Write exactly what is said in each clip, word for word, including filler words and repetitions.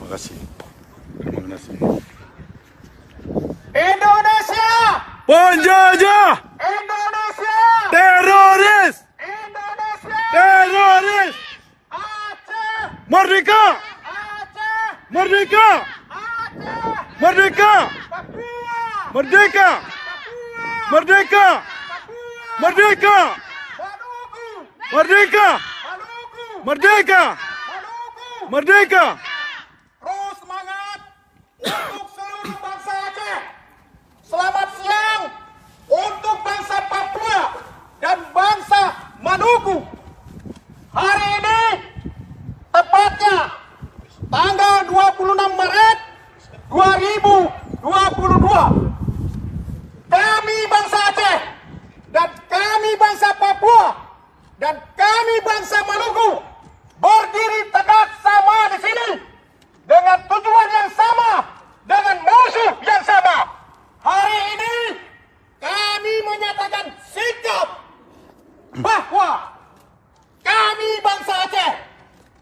Terima kasih. Terima kasih. Indonesia! Penjajah! Indonesia! Teroris! Indonesia! Teroris! Aceh! Merdeka! Aceh! Merdeka! Aceh! Merdeka! Papua! Merdeka! Papua! Merdeka! Papua! Merdeka! Maluku! Merdeka! Maluku! Merdeka! Maluku! Merdeka! Terus semangat untuk seluruh bangsa Aceh. Selamat siang untuk bangsa Papua dan bangsa Maluku. Hari ini, tepatnya tanggal dua puluh enam Maret dua ribu dua puluh dua, kami bangsa Aceh dan kami bangsa Papua dan kami bangsa Maluku berdiri tegak sama di sini dengan tujuan yang sama, dengan musuh yang sama. Hari ini kami menyatakan sikap bahwa kami bangsa Aceh,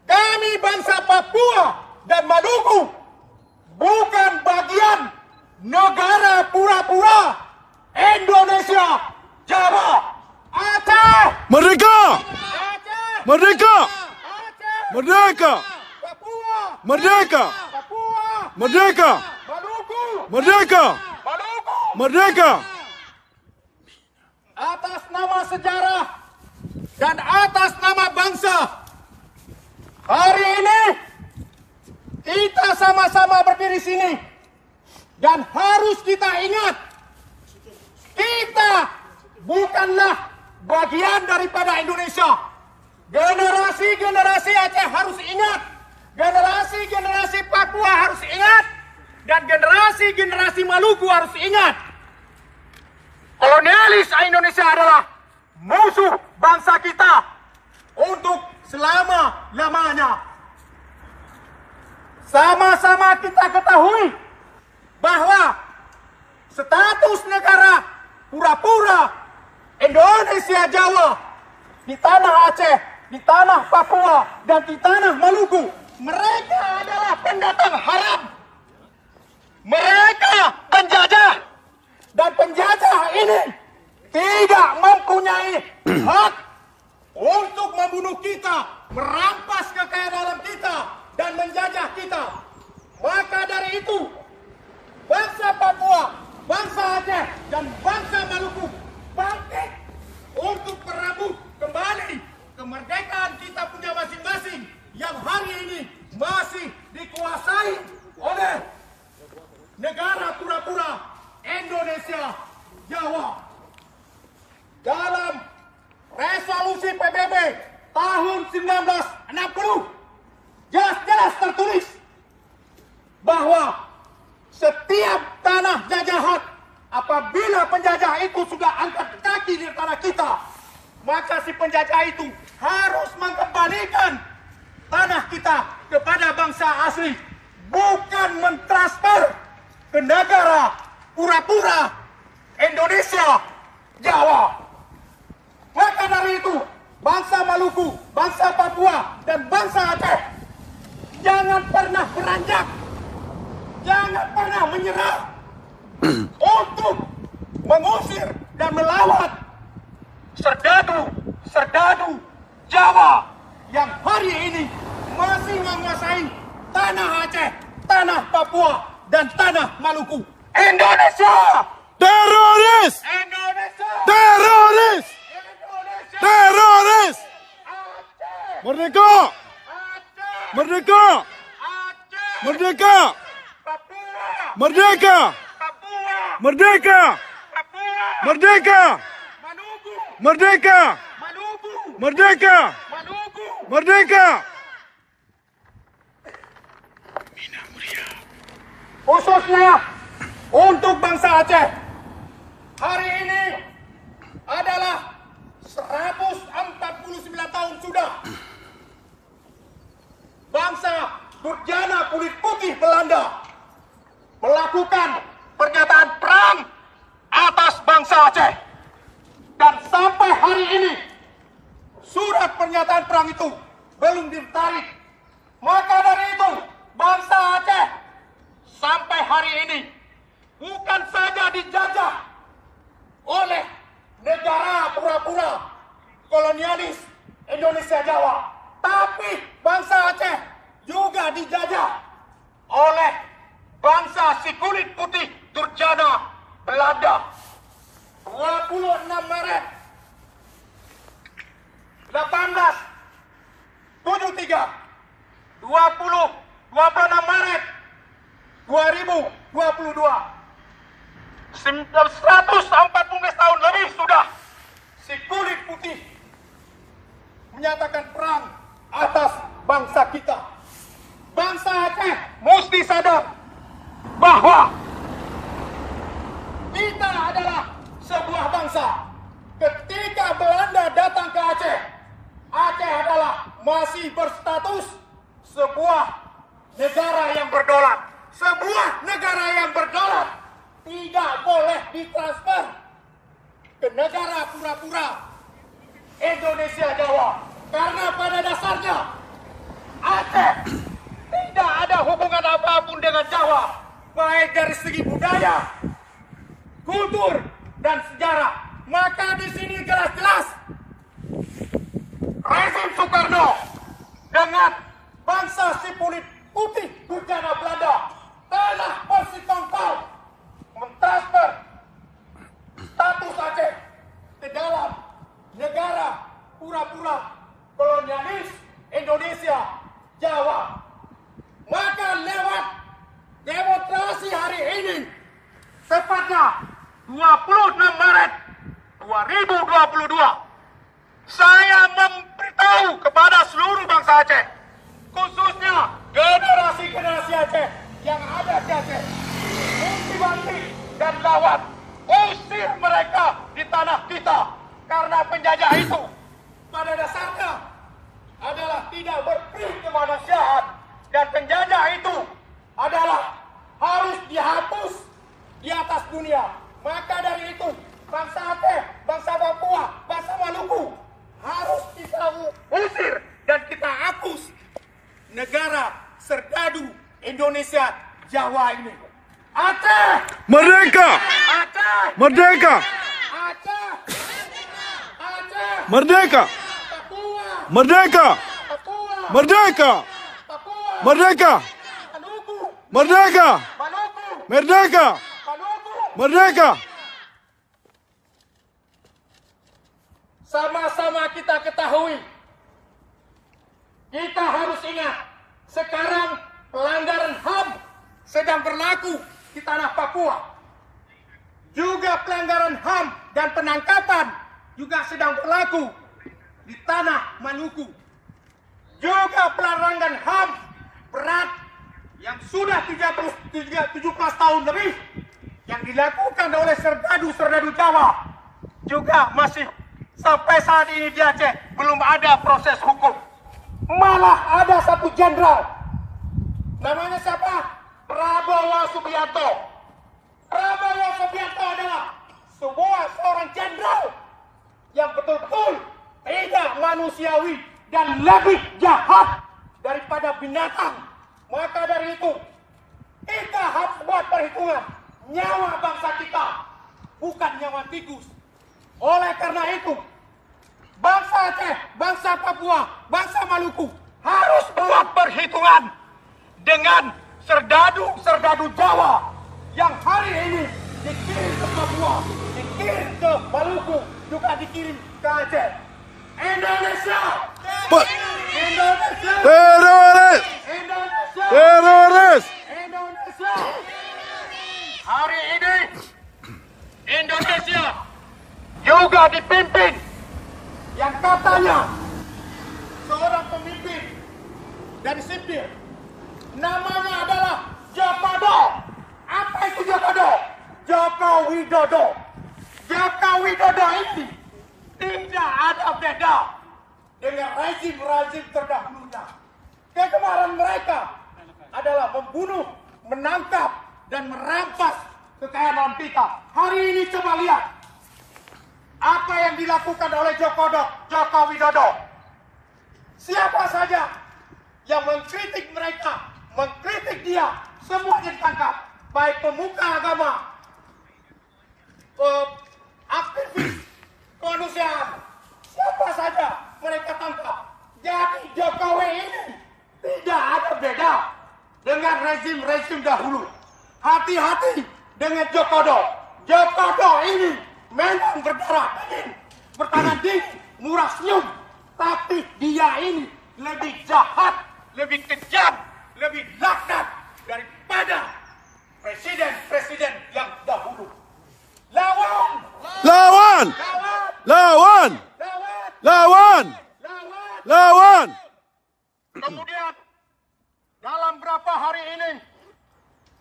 kami bangsa Papua dan Maluku bukan bagian negara pura-pura Indonesia Jawa. Aceh! Merdeka! Aceh! Merdeka! Aceh! Merdeka! Papua! Merdeka! Papua! Merdeka! Maluku! Merdeka! Maluku! Merdeka! Atas nama sejarah dan atas nama bangsa, hari ini kita sama-sama berdiri sini dan harus kita ingat, kita bukanlah bagian daripada Indonesia. Generasi-generasi Aceh harus ingat, generasi-generasi Papua harus ingat, dan generasi-generasi Maluku harus ingat. Kolonialis Indonesia adalah musuh bangsa kita untuk selama-lamanya. Sama-sama kita ketahui bahwa status negara pura-pura Indonesia Jawa di tanah Aceh, di tanah Papua, dan di tanah Maluku, mereka adalah pendatang haram. Mereka penjajah, dan penjajah ini tidak mempunyai hak untuk membunuh kita, merampas kekayaan alam kita, dan menjajah kita. Maka dari itu, bangsa Papua, bangsa Aceh, dan bangsa Maluku bangkit untuk merebut kembali kemerdekaan kita punya masing-masing yang hari ini masih dikuasai oleh negara pura-pura Indonesia Jawa. Dalam resolusi P B B tahun sembilan belas enam puluh, jelas-jelas tertulis bahwa setiap tanah jajahan, apabila penjajah itu sudah angkat kaki di tanah kita, maka si penjajah itu harus mengembalikan tanah kita kepada bangsa asli, bukan mentransfer ke negara pura-pura Indonesia Jawa. Maka dari itu, bangsa Maluku, bangsa Papua, dan bangsa Aceh, jangan pernah beranjak, jangan pernah menyerah untuk mengusir dan melawan serdadu-serdadu Jawa yang hari ini masih menguasai tanah Aceh, tanah Papua, dan tanah Maluku. Indonesia! Teroris! Indonesia! Teroris! Indonesia! Teroris! Aceh! Merdeka! Aceh! Merdeka! Aceh! Merdeka! Papua! Merdeka! Papua! Merdeka! Papua! Merdeka! Maluku! Merdeka! Maluku! Merdeka! Maluku! Merdeka! Khususnya untuk bangsa Aceh, hari ini adalah seratus empat puluh sembilan tahun sudah bangsa durjana kulit putih Belanda melakukan pernyataan perang atas bangsa Aceh. Dan sampai hari ini, surat pernyataan perang itu belum ditarik. Maka dari itu, Bangsa Aceh sampai hari ini bukan saja dijajah oleh negara pura-pura kolonialis Indonesia Jawa, tapi bangsa Aceh juga dijajah oleh bangsa si kulit putih durjana Belanda. Dua puluh enam Maret delapan belas tujuh tiga, dua puluh, dua puluh enam Maret dua ribu dua puluh dua. Sem-, seratus empat puluh tahun lebih sudah si kulit putih menyatakan perang atas bangsa kita. Bangsa Aceh mesti sadar bahwa kita adalah sebuah bangsa. Ketika Belanda datang ke Aceh, Aceh adalah masih berstatus sebuah negara yang berdaulat. Sebuah negara yang berdaulat tidak boleh ditransfer ke negara pura-pura Indonesia Jawa. Karena pada dasarnya Aceh tidak ada hubungan apapun dengan Jawa, baik dari segi budaya, kultur, dan sejarah. Maka di sini jelas-jelas rezim Soekarno dengan bangsa si kulit putih durjana Belanda telah bersekongkol mentransfer status Aceh ke dalam negara pura-pura kolonialis Indonesia Jawa. Maka lewat demonstrasi hari ini, tepatnya dua puluh enam Maret dua ribu dua puluh dua, saya memberitahu kepada seluruh bangsa Aceh, khususnya generasi-generasi Aceh yang ada di Aceh, bangkit dan lawan, usir mereka di tanah kita, karena penjajah itu pada dasarnya adalah tidak berperi kemanusiaan, dan penjajah itu adalah harus dihapus di atas dunia. Maka dari itu, bangsa Aceh, bangsa Papua, bangsa Maluku harus kita usir dan kita hapus negara serdadu Indonesia Jawa ini. Aceh! Merdeka! Aceh! Merdeka! Aceh! Aceh! Merdeka! Papua! Merdeka! Papua! Merdeka! Papua! Merdeka! Maluku! Merdeka! Maluku! Merdeka! Maluku! Merdeka! Sama-sama kita ketahui, kita harus ingat, sekarang pelanggaran HAM sedang berlaku di tanah Papua. Juga pelanggaran HAM dan penangkapan juga sedang berlaku di tanah Maluku. Juga pelanggaran HAM berat yang sudah tiga puluh, tiga, tujuh belas tahun lebih yang dilakukan oleh serdadu-serdadu Jawa juga masih sampai saat ini di Aceh belum ada proses hukum. Malah ada satu jenderal, namanya siapa? Prabowo Subianto. Prabowo Subianto adalah sebuah seorang jenderal yang betul-betul tidak manusiawi dan lebih jahat daripada binatang. Maka dari itu, kita harus buat perhitungan nyawa bangsa kita, bukan nyawa tikus. Oleh karena itu, bangsa Aceh, bangsa Papua, bangsa Maluku harus buat perhitungan dengan serdadu-serdadu Jawa yang hari ini dikirim ke Papua, dikirim ke Maluku, juga dikirim ke Aceh. Indonesia! Pe- Indonesia! Teroris! Indonesia! Teroris! Indonesia! Hari ini Indonesia juga dipimpin yang katanya seorang pemimpin dari sipil, namanya adalah Jokodo. Apa itu Jokodo? Joko Widodo. Joko Widodo ini tidak ada beda dengan rezim-rezim terdahulunya. Kegemaran mereka adalah membunuh, menangkap, dan merampas kekayaan alam kita. Hari ini coba lihat apa yang dilakukan oleh Joko Do-, Joko Widodo. Siapa saja yang mengkritik mereka mengkritik dia, semuanya ditangkap, baik pemuka agama, eh, aktivis kemanusiaan, siapa saja mereka tangkap. Jadi Jokowi ini tidak ada beda dengan rezim-rezim dahulu. Hati-hati dengan Jokodo. Jokodo ini memang berdarah dingin, bertangan dingin, murah senyum. Tapi dia ini lebih jahat, lebih kejam, lebih laknat daripada presiden-presiden yang dahulu. Lawan! Lawan! Lawan! Lawan! Lawan! Lawan! Lawan! Lawan! Kemudian, dalam berapa hari ini,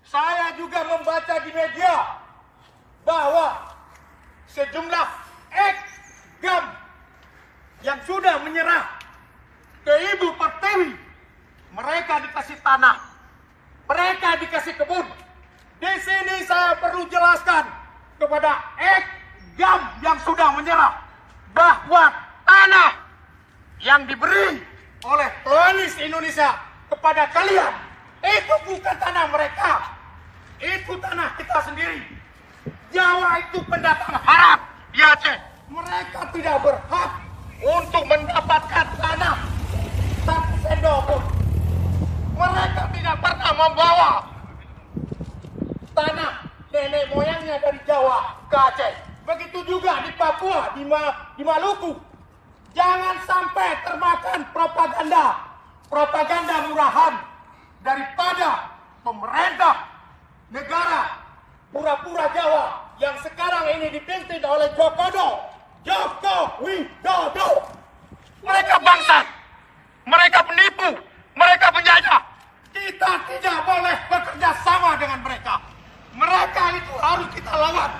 saya juga membaca di media bahwa sejumlah ex GAM yang sudah menyerah ke Ibu Pertiwi, mereka dikasih tanah, mereka dikasih kebun. Di sini saya perlu jelaskan kepada ex GAM yang sudah menyerah bahwa tanah yang diberi oleh kolonialis Indonesia kepada kalian, itu bukan tanah mereka. Itu tanah kita sendiri. Jawa itu pendatang haram di Aceh. Mereka tidak berhak untuk mendapatkan tanah satu sendok pun. Mereka tidak pernah membawa tanah nenek moyangnya dari Jawa ke Aceh. Begitu juga di Papua, di Ma-, di Maluku. Jangan sampai termakan propaganda, propaganda murahan daripada pemerintah negara pura-pura Jawa yang sekarang ini dipimpin oleh Jokodo, Joko Widodo. Mereka bangsat, mereka penipu, mereka penjajah. Kita tidak boleh bekerja sama dengan mereka. Mereka itu harus kita lawan.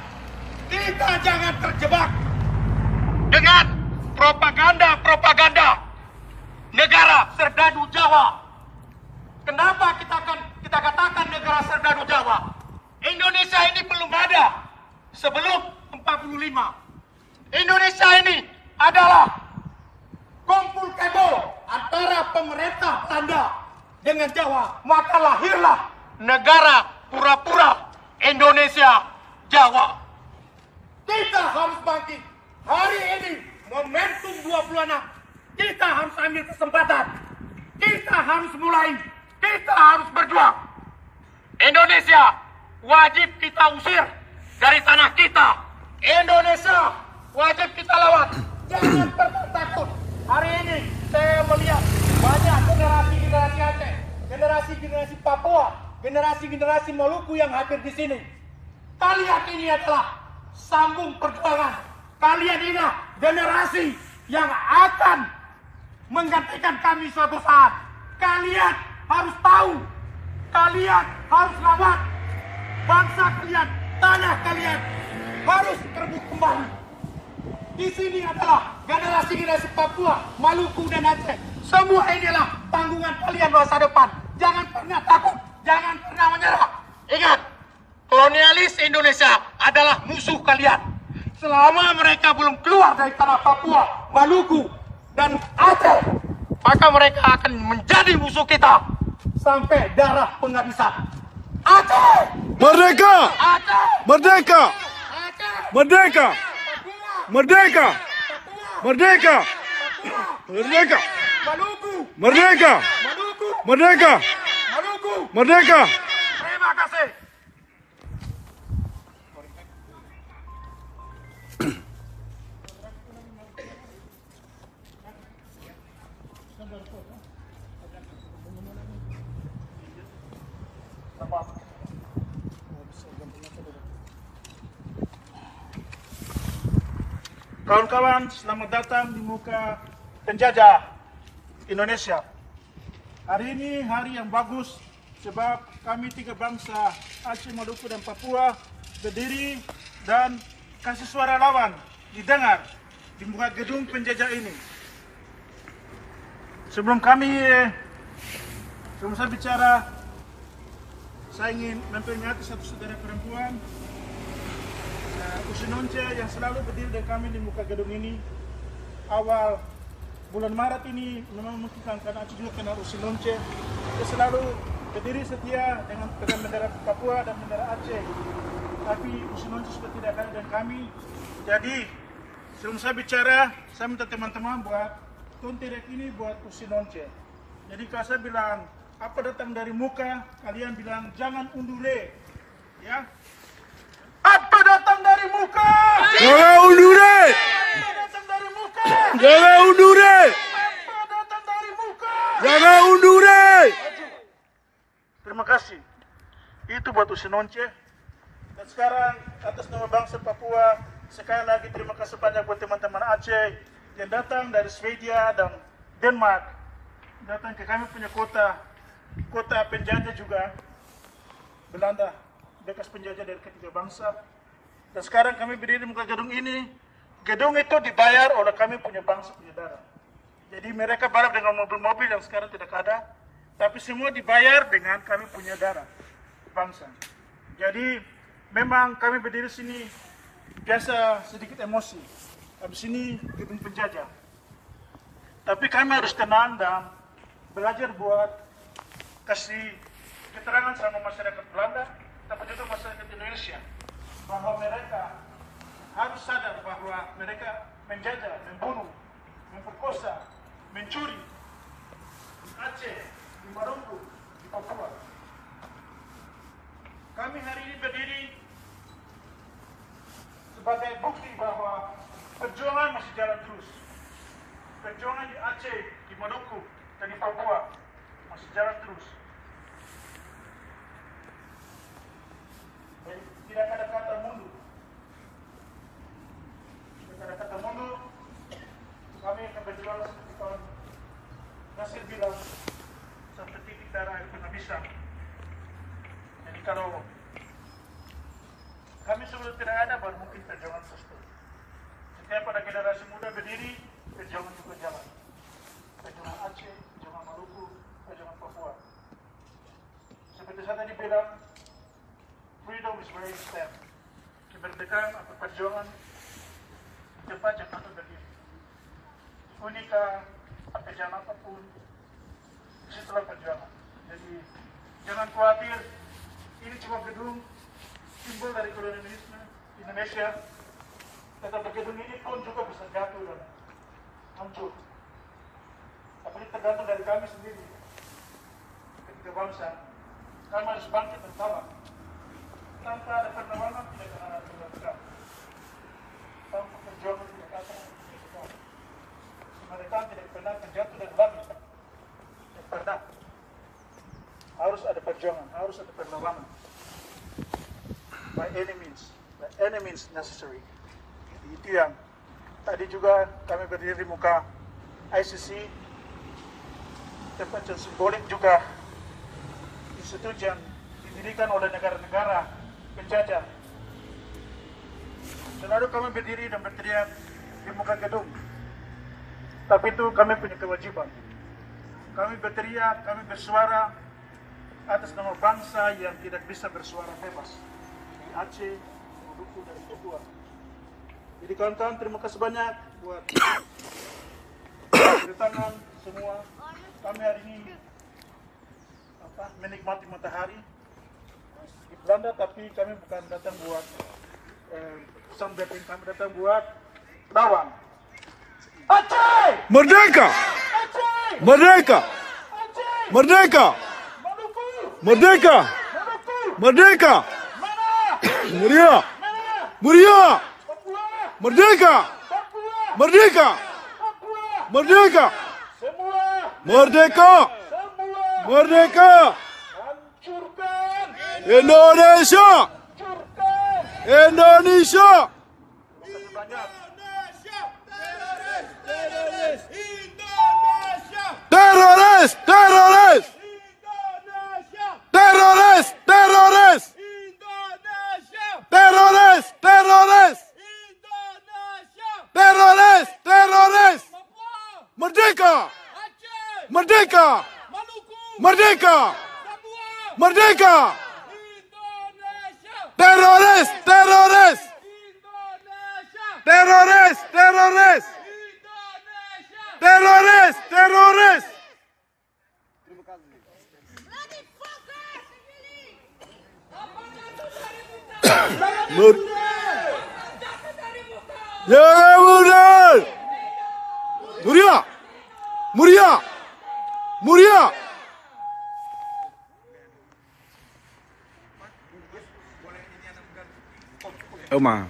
Kita jangan terjebak dengan propaganda-propaganda negara serdadu Jawa. Kenapa kita akan, kita katakan negara serdadu Jawa? Indonesia ini belum ada sebelum empat puluh lima. Indonesia ini adalah kumpul kebo antara pemerintah Belanda dengan Jawa, maka lahirlah negara pura-pura Indonesia Jawa. Kita harus bangkit. Hari ini momentum dua puluh enam. Kita harus ambil kesempatan. Kita harus mulai. Kita harus berjuang. Indonesia wajib kita usir dari tanah kita. Indonesia wajib kita lawan. Jangan pernah takut. Hari ini saya melihat banyak generasi-generasi Aceh, generasi-generasi Papua, generasi-generasi Maluku yang hadir di sini. Kalian ini adalah sambung perjuangan. Kalian inilah generasi yang akan menggantikan kami suatu saat. Kalian harus tahu, kalian harus lawan. Bangsa kalian, tanah kalian harus direbut kembali. Di sini adalah generasi-generasi Papua, Maluku dan Aceh. Semua inilah tanggungan kalian masa depan. Jangan pernah takut, jangan pernah menyerah. Ingat, kolonialis Indonesia adalah musuh kalian. Selama mereka belum keluar dari tanah Papua, Maluku, dan Aceh, maka mereka akan menjadi musuh kita sampai darah penghabisan. Aceh! Merdeka! Aceh! Merdeka! Aceh! Merdeka! Papua! Merdeka! Papua! Merdeka! Papua! Merdeka! Maluku! Merdeka! Maluku! Merdeka! Maluku! Merdeka! Terima kasih. Kawan-kawan, selamat datang di muka penjajah Indonesia. Hari ini hari yang bagus sebab kami tiga bangsa Aceh, Maluku dan Papua berdiri dan kasih suara lawan didengar di muka gedung penjajah ini. Sebelum kami, eh, sebelum saya bicara, saya ingin memperingati satu saudara perempuan, eh, Usin Nonce, yang selalu berdiri dengan kami di muka gedung ini. Awal bulan Maret ini memang mungkin kawan-kawan Aceh juga kenal Usin Nonce. Dia selalu Berdiri setia dengan pegang bendera Papua dan bendera Aceh. Tapi Usin Oense sudah tidak ada dengan kami. Jadi, sebelum saya bicara, saya minta teman-teman buat konten ini buat Usin Oense. Jadi, kalau saya bilang, apa datang dari muka, kalian bilang, "Jangan undure." Ya. Apa datang dari muka? Jangan undure. Apa datang dari muka? Jangan undure. Apa datang dari muka? Jangan undure. Terima kasih. Itu buat Usin Oense. Dan sekarang, atas nama bangsa Papua, sekali lagi terima kasih banyak buat teman-teman Aceh yang datang dari Swedia dan Denmark, datang ke kami punya kota, kota penjajah juga, Belanda, bekas penjajah dari ketiga bangsa. Dan sekarang kami berdiri di muka gedung ini. Gedung itu dibayar oleh kami punya bangsa, punya darah. Jadi, mereka balap dengan mobil-mobil yang sekarang tidak ada, tapi semua dibayar dengan kami punya darah bangsa. Jadi, memang kami berdiri sini biasa sedikit emosi. Habis ini gedung penjajah. Tapi kami harus tenang dan belajar buat kasih keterangan sama masyarakat Belanda, tapi juga masyarakat Indonesia, bahwa mereka harus sadar bahwa mereka menjajah, membunuh, memperkosa, mencuri di Aceh, di Maluku, di Papua. Kami hari ini berdiri sebagai bukti bahwa perjuangan masih jalan terus. Perjuangan di Aceh, di Maluku, dan di Papua masih jalan terus. Jadi, tidak ada kata mundur. Tidak ada kata mundur. Kami akan berjuang seperti Tuan Nasir bilang, sampai titik darah air pun habis. Jadi, kalau kami sudah tidak ada, baru mungkin perjuangan selesai. Setiap ada generasi muda berdiri, perjuangan juga jalan. Perjuangan Aceh, perjuangan Maluku, perjuangan Papua. Seperti saya tadi bilang, freedom is very step. Kemerdekaan atau perjuangan cepat-cepat berdiri. Unika, apa jalan apapun, disitulah perjuangan. Jadi, jangan khawatir, ini cuma gedung, simbol dari kolonialisme Indonesia. Tetapi gedung ini pun juga bisa jatuh dan hancur. Tapi ini tergantung dari kami sendiri. Ketiga bangsa, kami harus bangkit bersama. Tanpa ada perlawanan, tidak akan ada kemerdekaan. Tanpa perjuangan, tidak akan ada kemerdekaan. Kemerdekaan tidak pernah terjatuh dari langit. Tidak pernah. Harus ada perjuangan, harus ada perlawanan. By any means, by any means necessary. Jadi, itu yang tadi juga kami berdiri di muka I C C, tempat yang simbolik juga, institut yang didirikan oleh negara-negara penjajah. Selalu kami berdiri dan berteriak di muka gedung. Tapi itu kami punya kewajiban. Kami berteriak, kami bersuara atas nama bangsa yang tidak bisa bersuara bebas di Aceh, Maluku, dan Papua. Jadi, kawan-kawan, terima kasih banyak buat kedatangan semua. Kami hari ini, apa, menikmati matahari di Belanda, tapi kami bukan datang buat, eh, sunbathing, kami datang buat lawan. Aceh! Merdeka! Aceh! Merdeka! Aceh! Merdeka! Maluku! Merdeka! Maluku! Merdeka! Merah! Meriah! Merah! Meriah! Papua! Merdeka! Papua! Merdeka! Papua! Merdeka! Semua! Merdeka! Semua! Merdeka! Hancurkan! Indonesia! Hancurkan! Indonesia! Terima kasih banyak. Indonesia! Teroris! Teroris! Indonesia! Teroris! Teroris! Indonesia! Teroris! Teroris! Indonesia! Teroris! Teroris! Indonesia! Teroris! Teroris! Papua! Merdeka! Aceh! Merdeka! Maluku! Merdeka! Papua! Merdeka! Indonesia! Teroris! Teroris! Indonesia! Teroris! Teroris! Indonesia! Teroris! Teroris! Mur- Ya, Mur- Muria! Muria! Muria! Oma.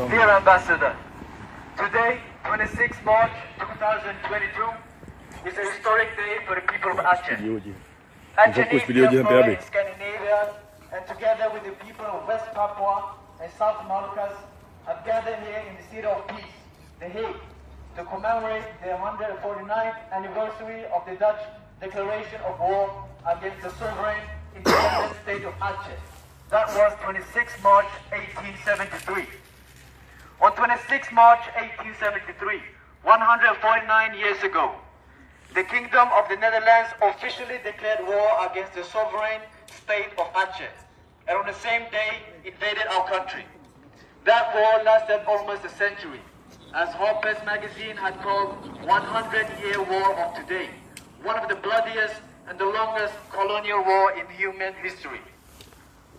Dear Ambassador, today, twenty-sixth March two thousand twenty-two, is a historic day for the people of Aceh. Aceh needs diaspora in Scandinavia, and together with the people of West Papua and South Moluccas, have gathered here in the City of Peace, The Hague, to commemorate the hundred forty-ninth anniversary of the Dutch declaration of war against the sovereign independent state of Aceh. That was twenty-sixth March eighteen seventy-three. On twenty-sixth March eighteen seventy-three, one hundred forty-nine years ago, the Kingdom of the Netherlands officially declared war against the sovereign state of Aceh, and on the same day invaded our country. That war lasted almost a century, as Harper's Magazine had called one hundred Year War of Today, one of the bloodiest and the longest colonial war in human history.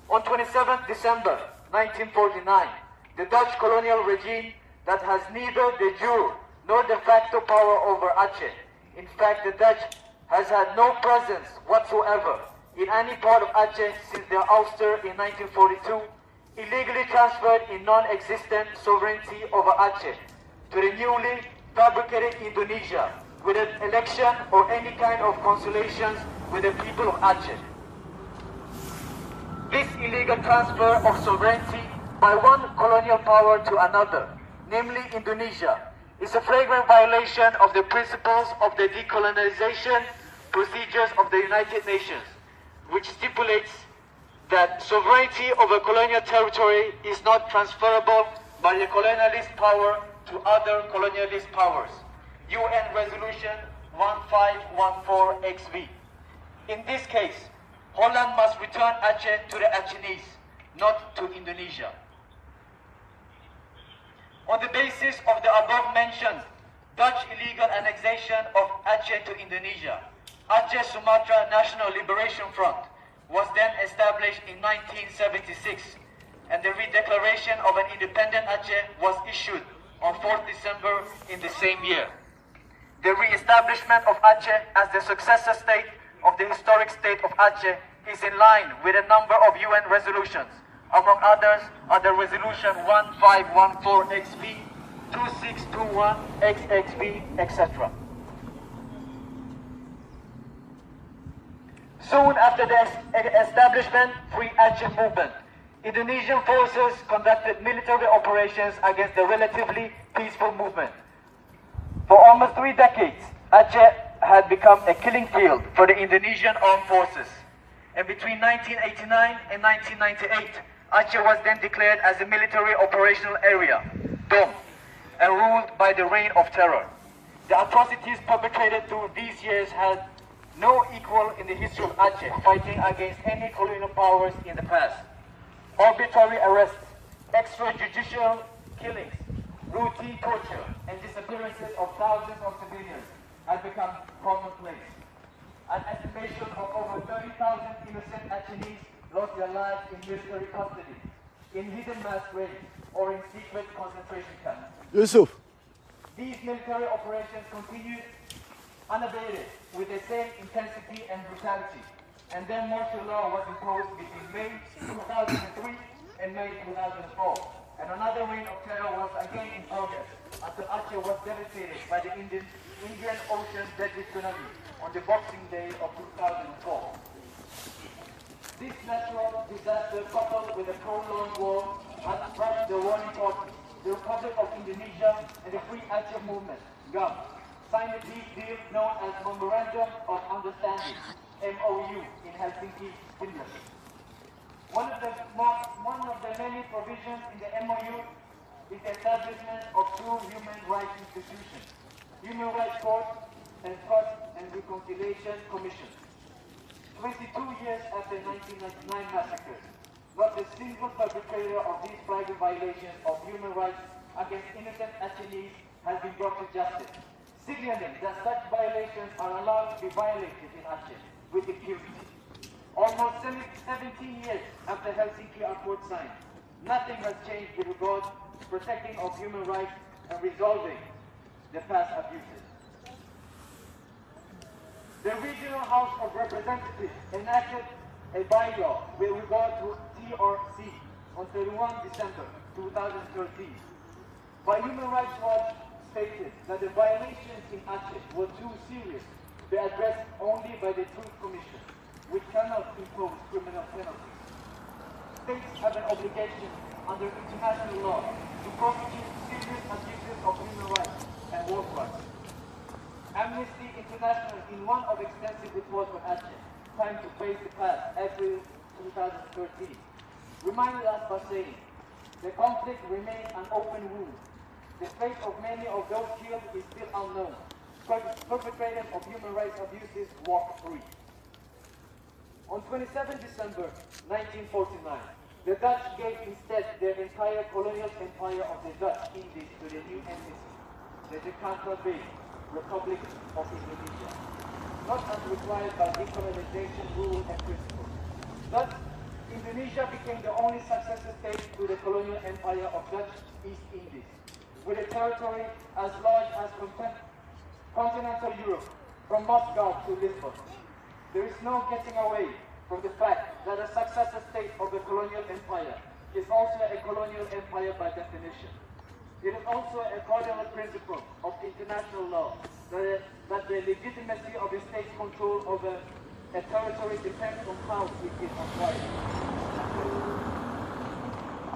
On twenty-seventh December nineteen forty-nine, the Dutch colonial regime that has neither de jure nor de facto power over Aceh. In fact, the Dutch has had no presence whatsoever in any part of Aceh since their ouster in nineteen forty-two, illegally transferred in non-existent sovereignty over Aceh to the newly fabricated Indonesia without election or any kind of consultations with the people of Aceh. This illegal transfer of sovereignty by one colonial power to another, namely Indonesia, is a flagrant violation of the principles of the decolonization procedures of the United Nations, which stipulates that sovereignty over colonial territory is not transferable by the colonialist power to other colonialist powers. U N Resolution one five one four X V. In this case, Holland must return Aceh to the Acehnese, not to Indonesia. On the basis of the above mentioned Dutch illegal annexation of Aceh to Indonesia, Aceh Sumatra National Liberation Front was then established in nineteen seventy-six, and the redeclaration of an independent Aceh was issued on fourth December in the same year. The re-establishment of Aceh as the successor state of the historic state of Aceh is in line with a number of U N resolutions. Among others are the Resolution one five one four X V, two six two one X X V, et cetera. Soon after the es-, establishment, Free Aceh Movement, Indonesian forces conducted military operations against the relatively peaceful movement. For almost three decades, Aceh had become a killing field for the Indonesian armed forces. And between nineteen eighty-nine and nineteen ninety-eight, Aceh was then declared as a military operational area, DOM, and ruled by the Reign of Terror. The atrocities perpetrated through these years had no equal in the history of Aceh fighting against any colonial powers in the past. Arbitrary arrests, extrajudicial killings, routine torture, and disappearances of thousands of civilians had become commonplace. An estimation of over thirty thousand innocent Achenese lost their lives in military custody, in hidden mass graves, or in secret concentration camps. Yusuf. These military operations continued unabated with the same intensity and brutality, and then martial law was imposed between May two thousand three and May two thousand four, and another reign of terror was again in progress until Aceh was devastated by the Indian, Indian Ocean deadly tsunami on the Boxing Day of two thousand four. This natural disaster, coupled with a prolonged war, has brought the warning parties, the Republic of Indonesia and the Free Aceh Movement, GAM, signed a peace deal known as Memorandum of Understanding, M O U, in Helsinki, Finland. One of the mo-, one of the many provisions in the M O U is the establishment of two human rights institutions, Human Rights Court and Truth and Reconciliation Commission. Twenty-two years after nineteen ninety-nine massacres, not a single perpetrator of these flagrant violations of human rights against innocent Achenees has been brought to justice, signaling that such violations are allowed to be violated in Aceh with impunity. Almost seventeen years after Helsinki Accord signed, nothing has changed with regard to protecting of human rights and resolving the past abuses. The Regional House of Representatives enacted a bylaw with regard to T R C on thirty-one December two thousand thirteen. But Human Rights Watch stated that the violations in Aceh were too serious to be addressed only by the Truth Commission, which cannot impose criminal penalties. States have an obligation under international law to prosecute serious abuses of human rights and war crimes. Amnesty International, in one of extensive reports on Aceh, Time to Face the Past, April two thousand thirteen, reminded us by saying, "The conflict remains an open wound. The fate of many of those killed is still unknown. Per- Perpetrators of human rights abuses walk free." On twenty-seven December nineteen forty-nine, the Dutch gave instead their entire colonial empire of the Dutch Indies to the new entity, the Jakarta-based Republic of Indonesia, not as required by decolonization rule and principle. Thus, Indonesia became the only successor state to the colonial empire of Dutch East Indies, with a territory as large as content- continental Europe, from Moscow to Lisbon. There is no getting away from the fact that a successor state of the colonial empire is also a colonial empire by definition. It is also a cardinal principle of international law that, that the legitimacy of a state's control over a territory depends on how it is acquired.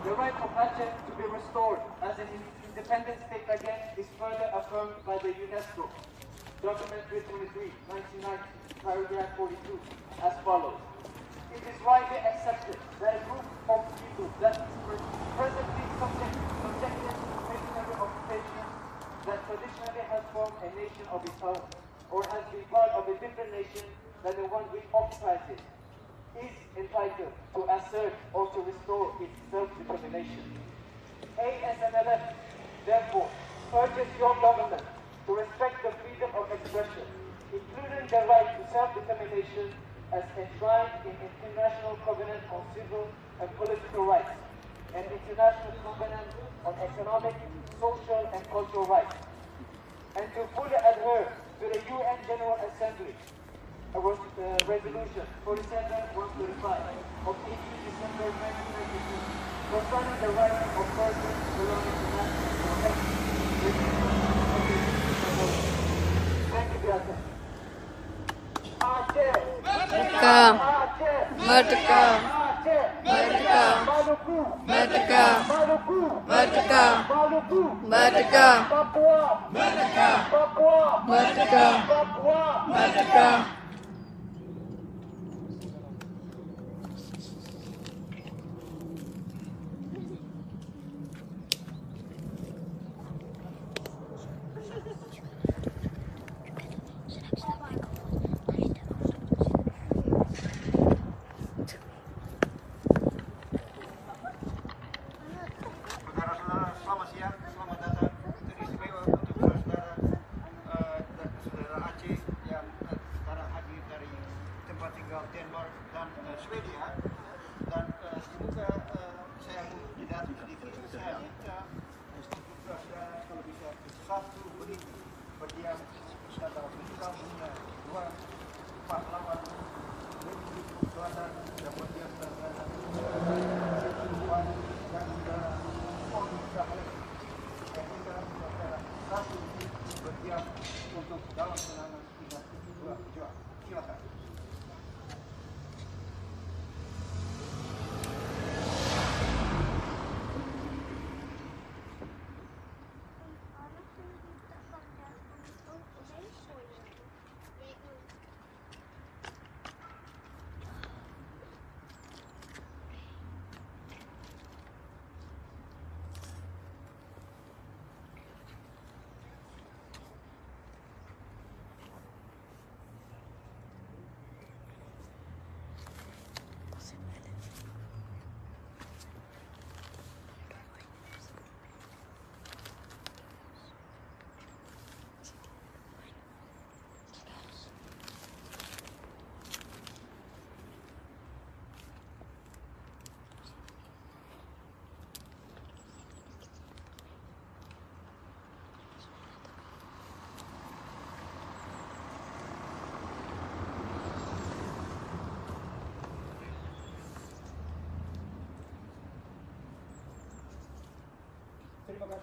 The right of Aceh to be restored as an independent state again is further affirmed by the UNESCO Document three twenty-three, nineteen ninety, paragraph forty-two, as follows. It is widely accepted that a group of people that is pre- presently subject, subjected to military occupation, that traditionally has formed a nation of its own, or has been part of a different nation than the one which occupies it, is entitled to assert or to restore its self-determination. A S N L F, therefore, urges your government to respect the freedom of expression, including the right to self-determination as enshrined in International Covenant on Civil and Political Rights and International Covenant on Economic, Social and Cultural Rights, and to fully adhere to the U N General Assembly, uh, res- uh, Resolution forty-seven one thirty-five of eighteen December nineteen ninety-two concerning the rights of persons belonging to national protection. Thank you for your attention. Merdeka! Merdeka! Merdeka! Merdeka! Merdeka! Merdeka! Merdeka! Merdeka! Saudara-saudara, selamat siang, selamat datang. Teristimewa untuk saudara, eh, dan saudara Aceh yang, eh, sekarang hadir dari tempat tinggal Denmark dan, eh, Swedia. Dan, eh, semoga, eh, saya tidak sedikit, saya minta untuk saudara kalau bisa satu menit berdiam pada Undang-Undang dua pahlawan Republik Kedaulatan Jamhuri Islam Iran dan juga Polri. Saya minta kepada satu menit berdiam untuk dalam kenangan ingat dua pejuang. Silakan.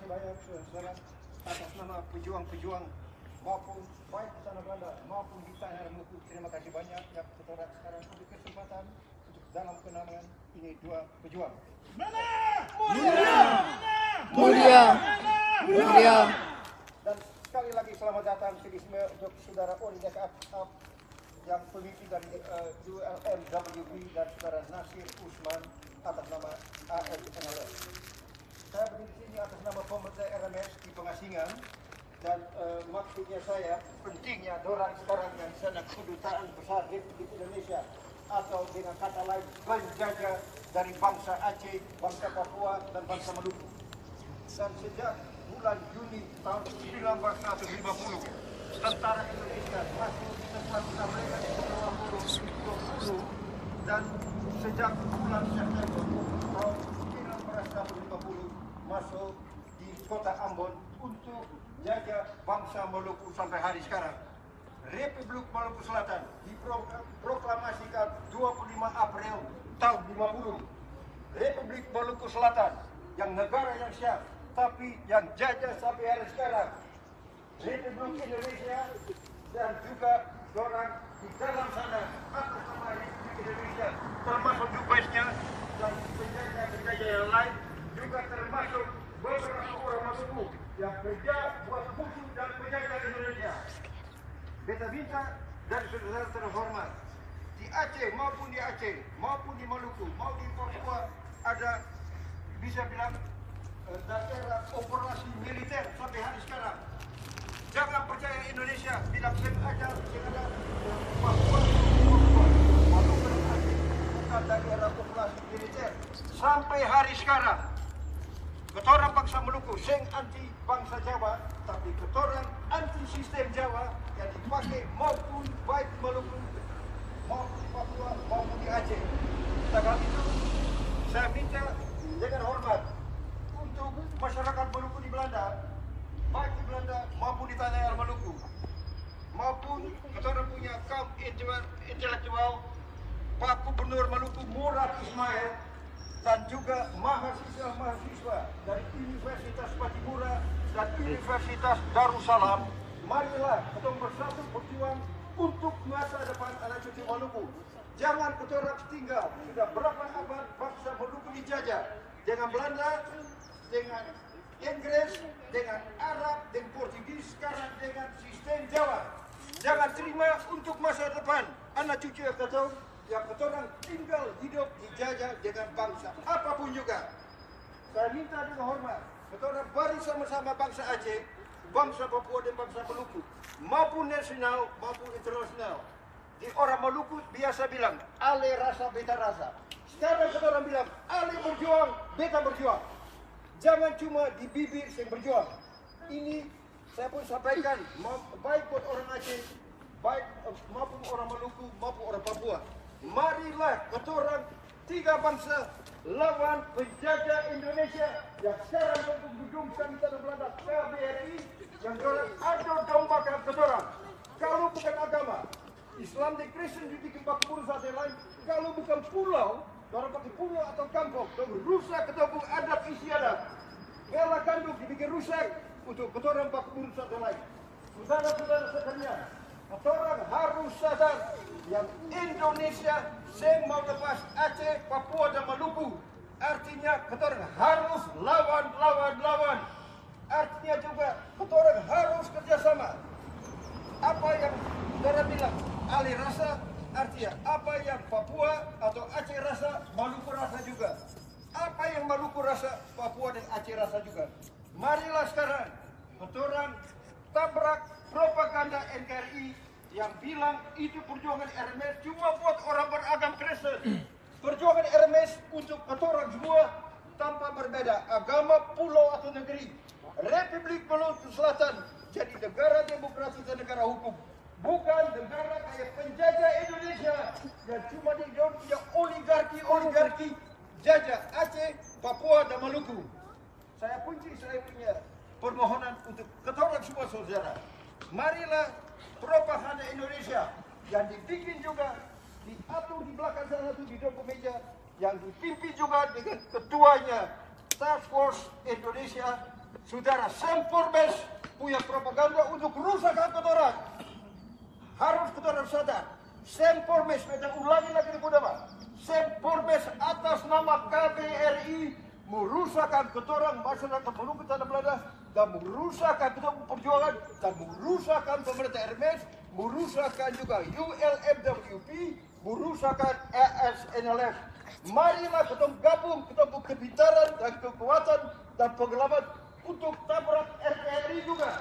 Banyak, eh, saudara, atas nama pejuang-pejuang maupun baik di sana Belanda maupun di tanah Maluku, terima kasih banyak yang kita sekarang untuk kesempatan untuk dalam kenangan ini dua pejuang. Mulia! Mulia! Mulia! Dan sekali lagi selamat datang di sini untuk saudara Ori Jacob yang pemimpin dari, eh, U L M W B dan saudara Nasir Usman atas nama A F N L F. Saya berdiri di sini atas nama pemerintah R M S di pengasingan dan, eh, maksudnya saya pentingnya dorang sekarang yang sana kedutaan besar Republik Indonesia atau dengan kata lain penjajah dari bangsa Aceh, bangsa Papua dan bangsa Maluku. Dan sejak bulan Juni tahun sembilan belas ratus lima puluh, tentara Indonesia masuk di tentara mereka di Pulau Ambon, dan sejak bulan September tahun sembilan belas ratus lima puluh masuk di kota Ambon untuk jaga bangsa Maluku sampai hari sekarang. Republik Maluku Selatan diproklamasikan dua puluh lima April tahun lima puluh. Republik Maluku Selatan yang negara yang siap, tapi yang jajah sampai hari sekarang. Republik Indonesia dan juga orang di dalam sana atas nama Republik Indonesia, termasuk juga dan penjajah-penjajah yang lain, juga termasuk beberapa orang Maluku yang kerja buat musuh dan penjajah Indonesia. Beta minta dari saudara terhormat di Aceh maupun di Aceh maupun di Maluku, mau di Papua, ada bisa bilang, eh, daerah operasi militer sampai hari sekarang. Jangan percaya Indonesia bilang sengaja, sengaja Papua, Papua, Papua, Papua, bukan daerah operasi militer. Sampai hari sekarang, ketoran bangsa Maluku seng anti bangsa Jawa, tapi ketoran anti sistem Jawa yang dipakai maupun baik Maluku, maupun Papua, maupun di Aceh. Karena itu, saya minta dengan hormat untuk masyarakat Maluku di Belanda, baik di Belanda maupun di tanah air Maluku, maupun ketoran punya kaum intelektual, Pak Gubernur Maluku Murad Ismail, dan juga mahasiswa-mahasiswa dari Universitas Pattimura dan Universitas Darussalam, marilah kita bersatu berjuang untuk masa depan anak cucu Maluku. Jangan kita orang tinggal. Sudah berapa abad bangsa Maluku dijajah dengan Belanda, dengan Inggris, dengan Arab, dengan Portugis, sekarang dengan sistem Jawa. Jangan terima untuk masa depan anak cucu yang kata yang ketoran tinggal hidup dijajah dengan bangsa apapun juga. Saya minta dengan hormat, ketoran bari sama-sama bangsa Aceh, bangsa Papua dan bangsa Maluku, maupun nasional maupun internasional. Di orang Maluku biasa bilang, "Ale rasa beta rasa." Sekarang ketoran bilang, "Ale berjuang, beta berjuang." Jangan cuma di bibir yang berjuang. Ini saya pun sampaikan, ma-, baik buat orang Aceh, baik, eh, maupun orang Maluku, maupun orang Papua. Marilah ketoran tiga bangsa lawan penjajah Indonesia yang sekarang gedung-gedung di tanah Belanda, K B R I, yang dorang adu dombakan ketoran. Kalau bukan agama, Islam dan Kristen dibikin bak buru sate lain. Kalau bukan pulau, dorang pakai pulau atau kampung, dorang rusak ketoran adat istiadat. Bela kandung dibikin rusak untuk ketoran bak buru sate lain. Saudara-saudara sekalian, ketoran harus sadar yang Indonesia seng mau lepas Aceh, Papua dan Maluku. Artinya ketoran harus lawan, lawan, lawan. Artinya juga ketoran harus kerjasama. Apa yang saudara bilang, Ale rasa, artinya apa yang Papua atau Aceh rasa, Maluku rasa juga. Apa yang Maluku rasa, Papua dan Aceh rasa juga. Marilah sekarang ketoran tabrak propaganda N K R I yang bilang itu perjuangan R M S cuma buat orang beragam Kristen. Perjuangan R M S untuk ketoran semua tanpa berbeda agama, pulau atau negeri. Republik Maluku Selatan jadi negara demokrasi dan negara hukum, bukan negara kayak penjajah Indonesia yang cuma di Indonesia oligarki-oligarki jajah Aceh, Papua dan Maluku. Saya kunci saya punya permohonan untuk ketoran semua saudara. Marilah propaganda Indonesia yang dibikin juga diatur di belakang sana tu di depan meja yang dipimpin juga dengan ketuanya Task Force Indonesia Saudara, Sempermes punya propaganda untuk rusakkan kotoran. Harus kotoran sadar. Sempermes, saya ulangi lagi di Budaman. Sempermes atas nama K B R I merusakkan kotoran masyarakat Maluku Tanah Belanda dan merusakkan kotoran perjuangan dan merusakkan pemerintah R M S, merusakkan juga U L M W P, merusakkan A S N L F. Marilah kita gabung, kita kepintaran dan kekuatan dan pengalaman untuk tabrak R T R I juga.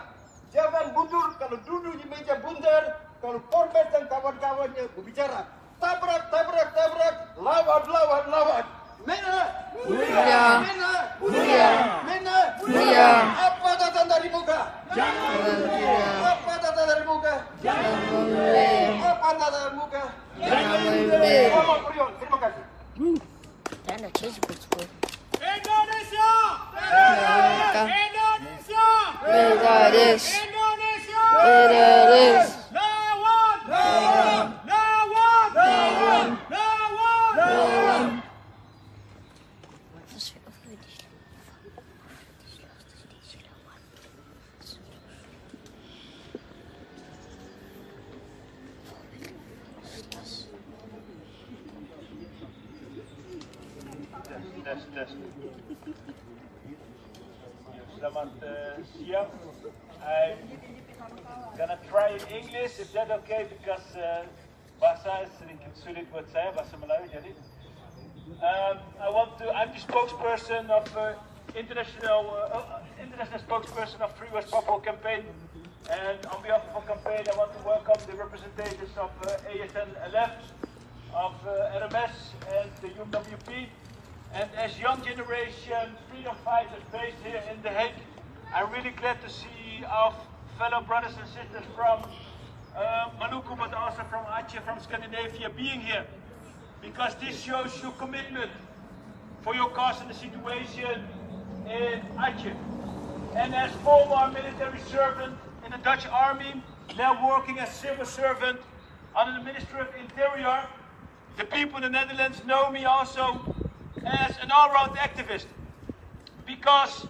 Jangan mundur kalau duduk di meja bundar, kalau Korbes dan kawan-kawannya berbicara. Tabrak, tabrak, tabrak, lawan, lawan, lawan. Mena, Mulia. Mena, Mulia. Mena, Mulia. Apa datang dari muka? Jangan mundur. Apa datang dari muka? Jangan mundur. Apa datang dari muka? Jangan mundur. Terima kasih. Indonesia! Indonesia! Indonesia! Lawan! Lawan! Lawan! Tes, tes, tes. Selamat, eh, siang. I'm gonna try in English, if that okay, because, eh, bahasa sedikit sulit buat saya, bahasa Melayu. Jadi, um, I want to, I'm the spokesperson of, uh, international, uh, uh, international spokesperson of Free West Papua campaign. And on behalf of our campaign, I want to welcome the representatives of, uh, A S N L F, of, uh, R M S and the U M W P. And as young generation freedom fighters based here in The Hague, I'm really glad to see our fellow brothers and sisters from, uh, Maluku, but also from Aceh, from Scandinavia being here. Because this shows your commitment for your cause and the situation in Aceh. And as former military servant in the Dutch army, now working as civil servant under the Ministry of Interior, the people in the Netherlands know me also as an all-round activist. Because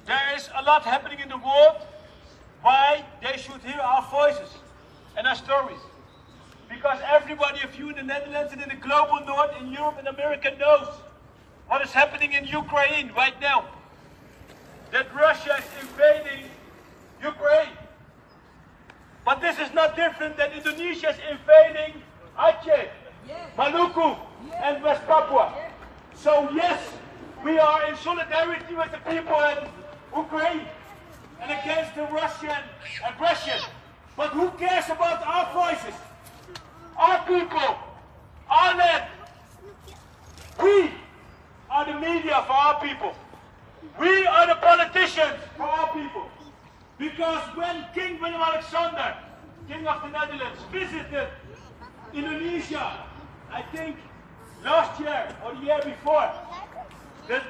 there is a lot happening in the world, why they should hear our voices and our stories. Because everybody of you in the Netherlands and in the global north, in Europe and America knows what is happening in Ukraine right now. That Russia is invading Ukraine. But this is not different than Indonesia is invading Aceh, Maluku, and West Papua. So yes, we are in solidarity with the people in Ukraine and against the Russian aggression. But who cares about our voices? Our people, our land. We are the media for our people. We are the politicians for our people. Because when King Willem-Alexander, King of the Netherlands, visited Indonesia, I think last year or the year before, the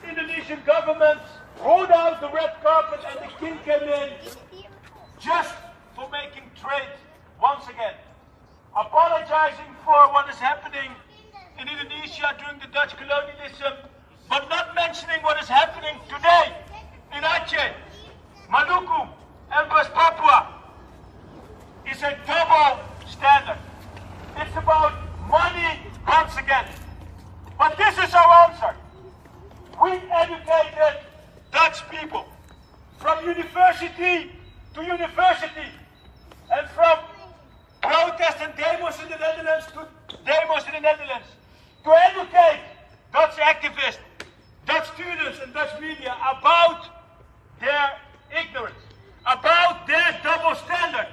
Indonesian government rolled out the red carpet and the king came in just for making trade once again. Apologizing for what is happening in Indonesia during the Dutch colonialism, but not mentioning what is happening today in Aceh, Maluku, and West Papua is a double standard. It's about money once again. But this is our answer. We educated Dutch people from university to university and from protests and demos in the Netherlands to demos in the Netherlands to educate Dutch activists, Dutch students and Dutch media about their ignorance, about their double standard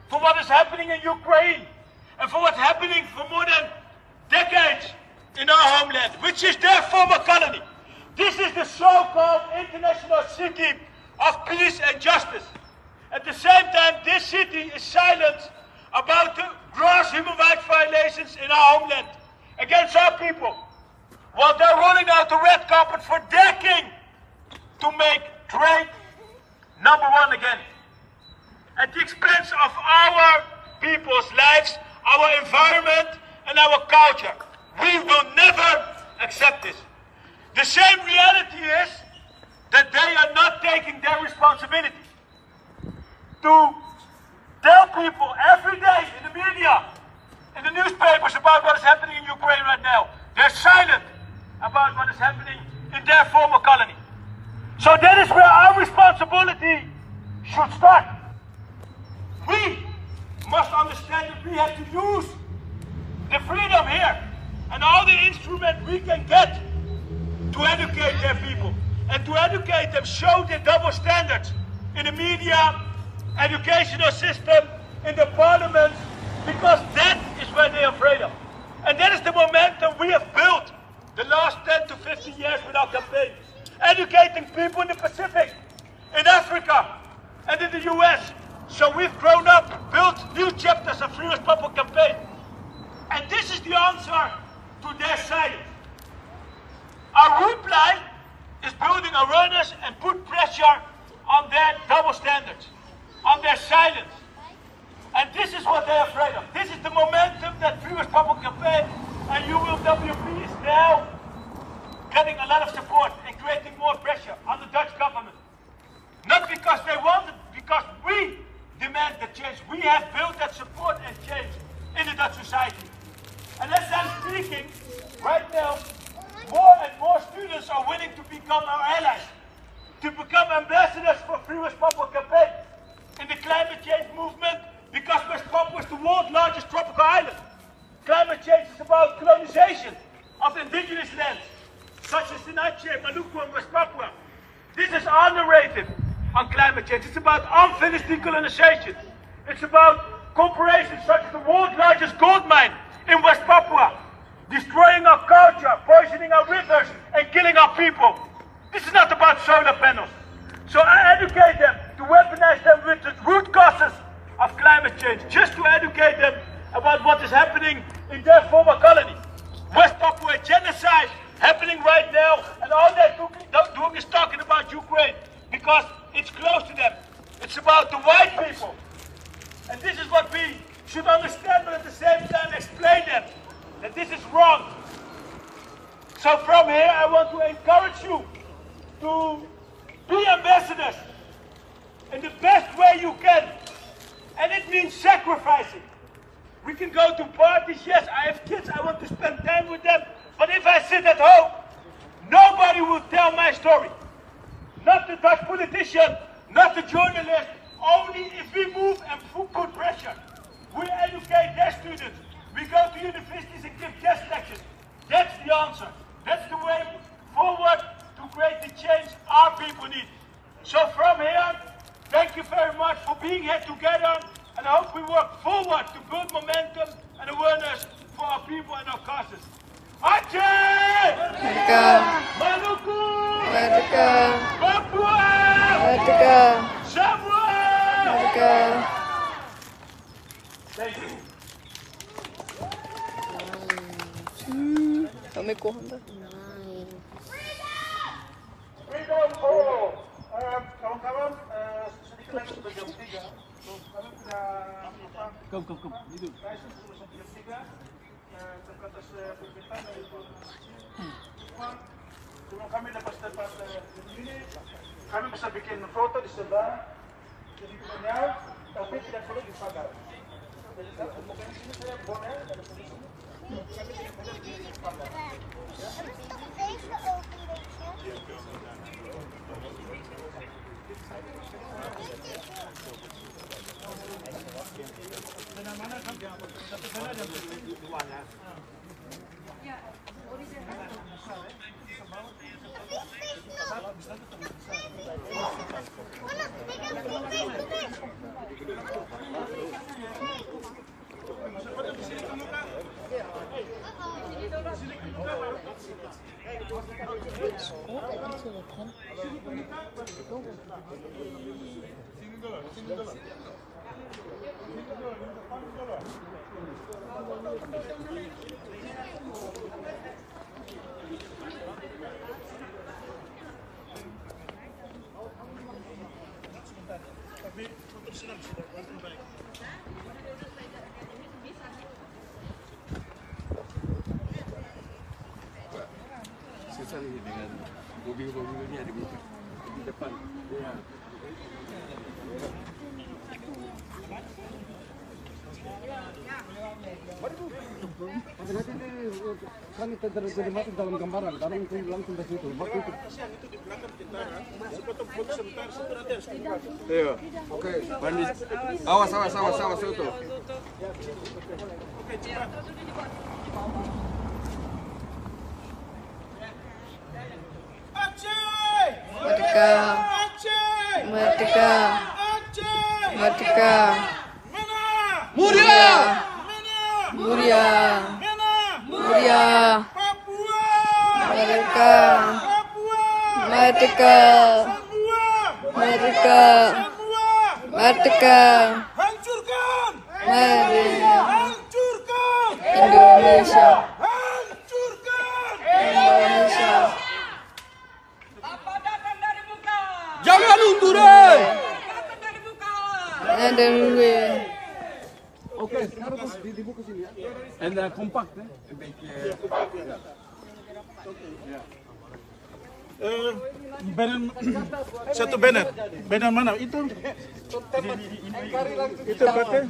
for what is happening in Ukraine and for what's happening for more than decades in our homeland, which is their former colony. This is the so-called international city of peace and justice. At the same time, this city is silent about the gross human rights violations in our homeland against our people, while they're rolling out the red carpet for their king to make trade number one again, at the expense of our people's lives, our environment, and our culture. We will never accept this. The same reality is that they are not taking their responsibility to tell people every day in the media, in the newspapers about what is happening in Ukraine right now. They're silent about what is happening in their former colony. So that is where our responsibility should start. We must understand that we have to use the freedom here and all the instruments we can get to educate their people and to educate them, show the double standards in the media, educational system, in the parliament, because that is where they are afraid of. And that is the momentum we have built the last ten to fifteen years with our campaign, educating people in the Pacific, in Africa, and in the U S. So we've grown up, built new chapters of Free West Papua campaign. And this is the answer to their silence. Our reply is building awareness and put pressure on their double standards, on their silence. And this is what they're afraid of. This is the momentum that Free West Papua campaign and U W P is now getting a lot of support and creating more pressure on the Dutch government. Not because they want it, because we demand the change. We have built that support and change in the Dutch society. And as I'm speaking right now, more and more students are willing to become our allies, to become ambassadors for Free West Papua campaign in the climate change movement, because West Papua is the world's largest tropical island. Climate change is about colonization of indigenous lands, such as in Aceh, Maluku, and West Papua. This is our narrative on climate change. It's about unfinished decolonization. It's about corporations such as the world's largest gold mine in West Papua, destroying our culture, poisoning our rivers, and killing our people. This is not about solar panels. So I educate them to weaponize them with the root causes of climate change, just to educate them about what is happening in their former colony. West Papua genocide happening right now, and all they're doing, doing is talking about Ukraine because it's close to them. It's about the white people. And this is what we should understand, but at the same time explain them that this is wrong. So from here, I want to encourage you to be ambassadors in the best way you can. And it means sacrificing. We can go to parties. Yes, I have kids. I want to spend time with them. But if I sit at home, nobody will tell my story. Not the Dutch politician, not the journalist. Only if we move and pu-, put pressure. We educate their students. We go to universities and give guest lectures. That's the answer. That's the way forward to create the change our people need. So from here, thank you very much for being here together, and I hope we work forward to build momentum and awareness for our people and our causes. Aceh! Merdeka! Maluku! Merdeka! Papua! Merdeka! Samoa! Merdeka! Thank you. Hmm, kami kuah tu. Freedom for all. Eh, kawan-kawan, eh, sedikit lagi sampai jam tiga. Kami punya, apa, Kom, kom, kom. Itu. License sampai jam tiga. Eh, terbatas, eh, permintaan dari Tuan. Cuma, sebelum kami lepas tempat, eh, ini, kami bisa bikin foto di sebelah. Jadi, punya, tapi tidak perlu dipagar. Jadi, kalau bukan di sini, saya buatnya, ada polisi. Susah ni dengan mobil-mobil ni ada mobil. Kan itu ter-, terjemah itu dalam gambaran, dalam itu langsung dari situ. Waktu itu. Iya. Oke. Awas, awas, awas, awas, awas, itu. Merdeka! Merdeka! Merdeka! Mulia! Mulia! Mulia! Mulia! Papua! Merdeka! Papua! Merdeka! Semua! Merdeka! Semua! Merdeka! Hancurkan! Merdeka! Hancurkan! Indonesia! Hancurkan! Indonesia! Jangan mundur, eh! Jangan mundur. Oke, sekarang di, dibuka sini ya. And uh, compact, eh? Eh, banner, satu banner. Banner mana? Itu. Itu pakai.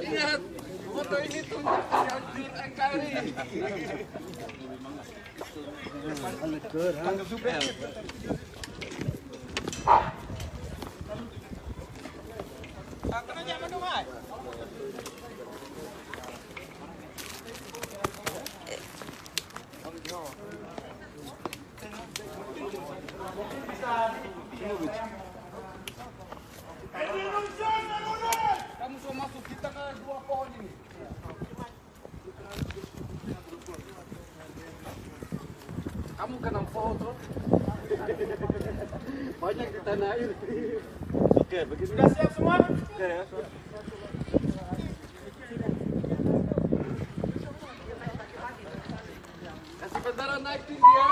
Ingat, foto ini tunjuk N K R I. Kamu semua masuk, kita ke dua pohon ini. Kamu kena foto. Banyak di tanah air. Oke, begitu. Sudah siap semua? Oke, ya. Kasih bendera naik tinggi, ya.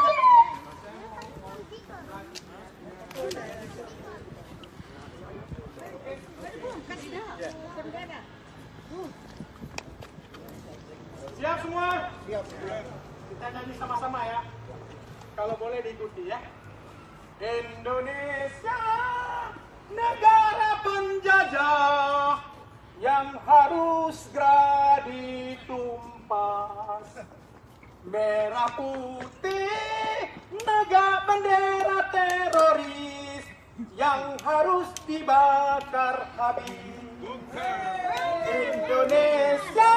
Siap semua? Siap. Kita nyanyi sama-sama ya. Kalau boleh diikuti ya. Indonesia negara penjajah yang harus segera ditumpas. Merah putih negak bendera teroris yang harus dibakar habis. Indonesia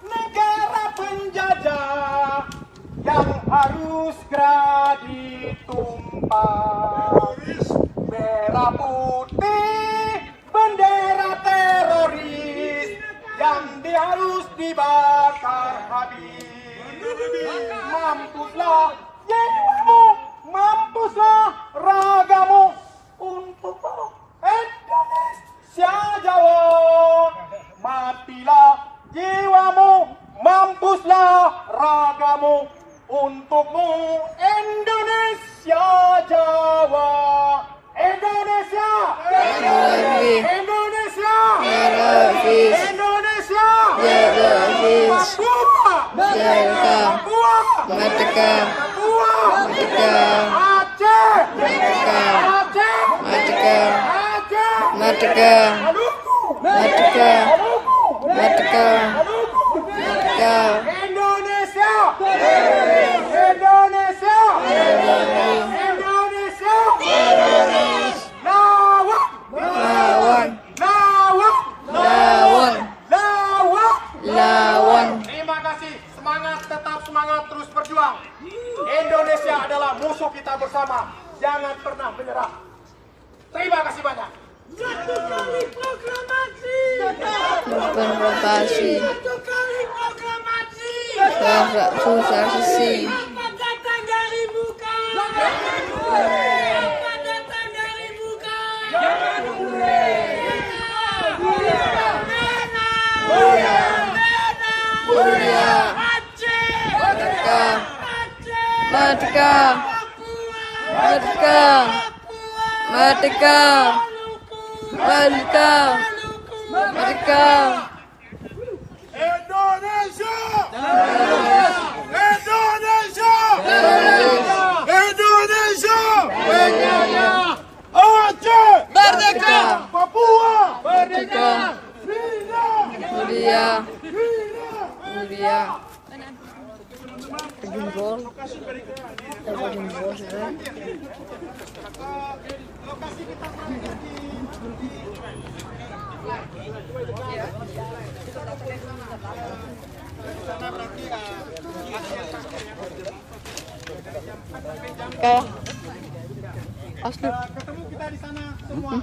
negara penjajah yang harus segera ditumpas. Merah putih bendera teroris yang di-, harus dibakar habis. Mampuslah jiwamu, mampuslah ragamu, untukmu Indonesia Jawa. Matilah jiwamu, mampuslah ragamu, untukmu Indonesia Jawa. Indonesia! Terlebih. Indonesia! Terlebih. Indonesia! Terlebih. Papua! Merdeka! Papua! Merdeka! Papua! Merdeka! Aceh! Merdeka! Aceh! Merdeka! Aceh! Merdeka! Maluku! Merdeka! Maluku! Merdeka! Maluku! Merdeka! Indonesia! Indonesia! Indonesia! Lawan! Lawan! Lawan! Lawan! Lawan! Lawan! Terima kasih. Semangat, tetap semangat, terus berjuang. Indonesia adalah musuh kita bersama. Jangan pernah menyerah. Terima kasih banyak. Satu kali proklamasi. Proklamasi. Satu kali proklamasi. Proklamasi. Apa datang dari bukan? Apa datang dari bukan? Merah. Merah. Aceh. Merdeka. Aceh. Merdeka. Papua. Merdeka. Papua. Merdeka. Merdeka. Merdeka. Indonesia! Indonesia! Merdeka! Papua! Merdeka! Mulia! Mulia! Terjun gol. Terjun gol, ya. Oke. Asli. Ketemu kita di sana semua.